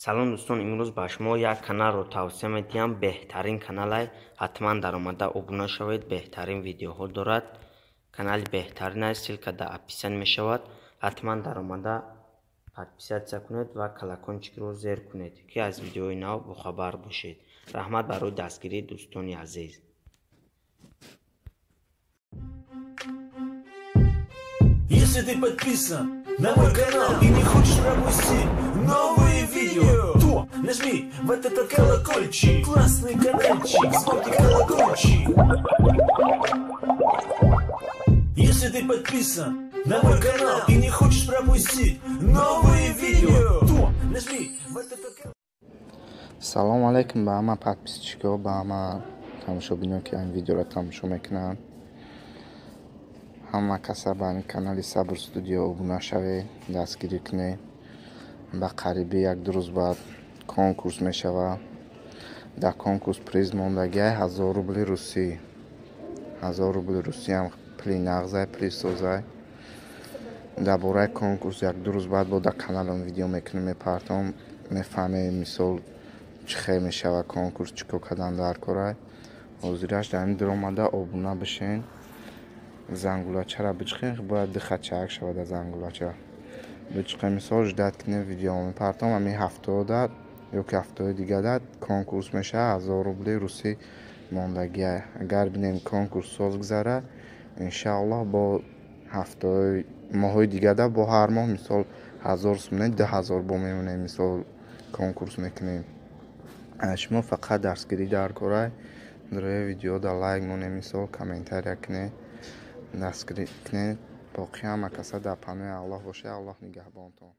Салом дӯстон, имрӯз ба шумо як каналро тавсия медиҳам. Беҳтарин каналай, ҳатман даромада обуна шавед. Беҳтарин видеоҳо дорад. Канали беҳтарин аст, ссылка дар описание мешавад. Ҳатман даромада подписаться кунед ва колокольчикро зер кунед, ки аз видеои нав бохабар бошед. Раҳмат барои дастгирӣ, дӯстони азиз. Если ты подписан на мой канал и не хочешь пропустить новые видео, то нажми вот этот колокольчик, классный каналчик, звонкий колокольчик. Если ты подписан на мой канал и не хочешь пропустить новые видео, то нажми вот этот колокольчик. Салом алейкум ба ҳама подписчикҳо, ба ҳама тамошобинон, ки ин видеоро тамошо мекунанд. Ҳама каса ба ин канали Сабр Студио обуна шавед, дастгирӣ кунед. Ба қариби як-ду рӯз баъд конкурс мешавад. Дар конкурс приз мондагиай 1000 рубли русӣ. 1000 рубли русиам пули нағзай, пули созай. Дар бораи конкурс як-ду рӯз баъд бо дар каналам видео мекунем, мепартом, мефаҳмем, мисол, чӣ хел мешавад конкурс, чӣ кор кардан дар корай. Ҳозираш дар ин даромада обуна бишен, зангулачаро бичиқем, бояд ду хатчаак шавад аз зангулача бичиқем, мисол, ждать кунем, видео мепартом. Ҳамин ҳафтода ё ки ҳафтаҳои дигада конкурс мешавад, 1000 рубли русӣ мондагиай. Агар бинем, конкурс соз гузара, иншааллоҳ, бо ҳафтаҳои моҳҳои дигада бо ҳар моҳ, мисол, 1000 сумне, 2000 бо мемонем, мисол, конкурс мекунем. Шумо фақат дастгирӣ дар корай, дарои видеода лайк монем, мисол, комментария кунед, дастгирӣ кунед. Боқӣ ҳама каса дар паноҳи Аллоҳ бошед. Аллоҳ нигаҳбонтон.